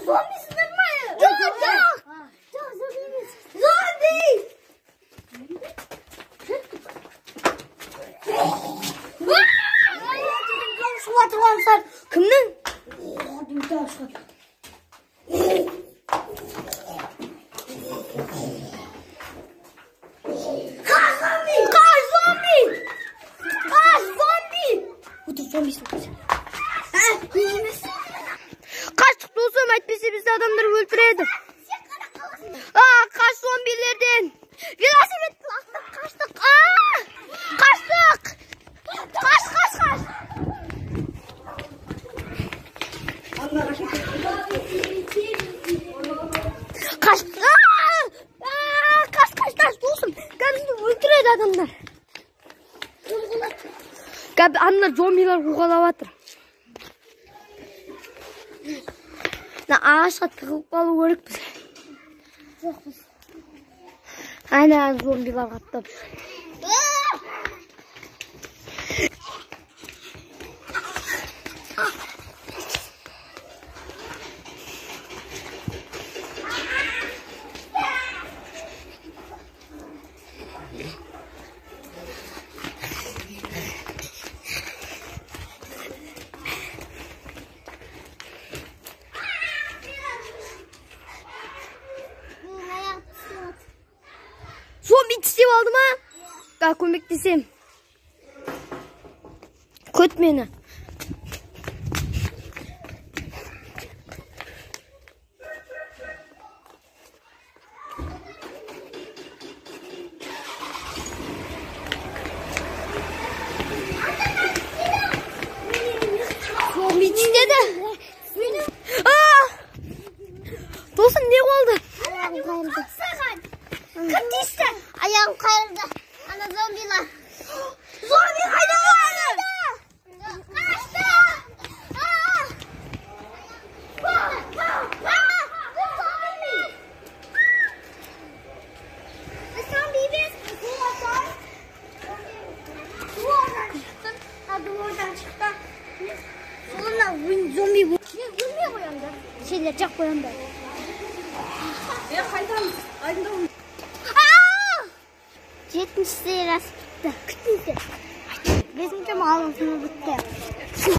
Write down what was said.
Зомбисіңдер ма? Жоқ, жоқ. Жоқ, зомби емес. Зомби! Кімнің? Қаш, зомби! Қаш, зомби! Қаш, зомби! Отыр, зомбисің. Қаштық досым, әйтпесе бізді адамдар өлтіреді. Қаш зомбилерден. Велосипед лақтырып қаштық. Қаштық. Қаш, қаш, қаш. Қаш, қаш, қаш, қаш, досым. Қазір өлтіреді адамдар. Қазір аналар зомбилар қуғалап жатыр. Мына ағашқа тығылып қалу керек біз. Жоқпыз. Ана зомбилар қаптап. Зомби тістеп алды ма? Да, көмектесем. Күт мені. Зомби тістеді. Досым, не болды? Кім тиісті? Аяғым қайырылды. Ана зомбилар. Зомби қайда қалды? Қашты! Зомби емес. Дуардан шықты. Соны зомби. Мен өлмей қоямын да. Сендер жақ қоямын да. Қайтамыз. Айдында. 7-ші сериясы бітті. Күтіңіздер. 5-ші маусымы бітті.